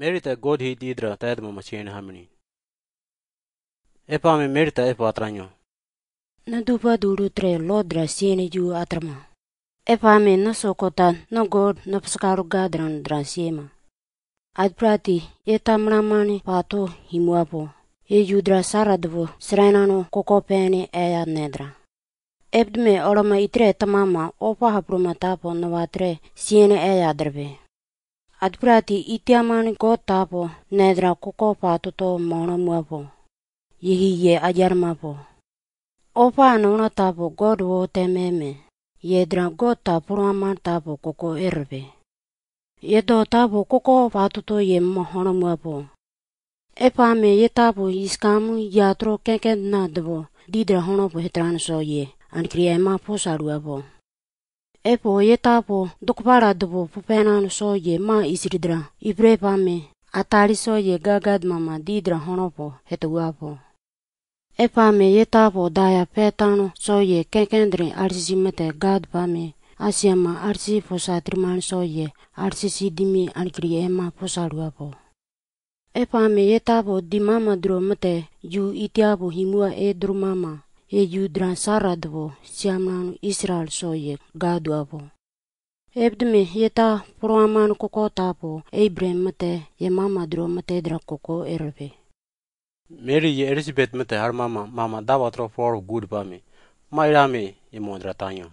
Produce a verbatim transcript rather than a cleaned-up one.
Meri te God hi didra taed mama siene hamni. Epa me Meri ta epa atranyo. Na dupa duru tre lodra siene ju atrama. Epa me na sokota na God na psakaru gadran dra siema. Adprati, e ta mramani pato himuapo. E judra sara dvo srenano koko pene eya nedra. Ebdme olama itre tamama opa hapruma tapo na watre siene eya drbe. Adprati itiamani God tapo nedra koko patoto mono muapo. Yehi ye ajarmapo. Opa nona tapo God wo tememe. Yedra God ta purwaman tapo koko erbe. Yedo tapo koko patoto ye mohono muapo. Epa me ye tapo iskamu yatro keke na dvo didra hono po hetran so ye ankri ema po saruapo. Epo ye tapo dokpara dvo pupenan so ye ma isridra iprepa me atari so ye gagad mama didra hono po hetuapo. Epa me ye tapo daya petano so ye kekendre arsisi mete gad pa me asiama arsisi posa triman so ye arsisi dimi ankri ema posa ruapo. Epa me ye tapo dimama dro mete ju itiapo himua e drumama ye ju dran sara dvo siamnano Israel so ye gaduapo. Ebdme ye ta purwaman koko tapo Abraham mete ye mama dro mete dra koko erbe. Meri ye Elisabet mete har mama mama dawa tro for gud pa me. Ma ira me ye modra tanyo.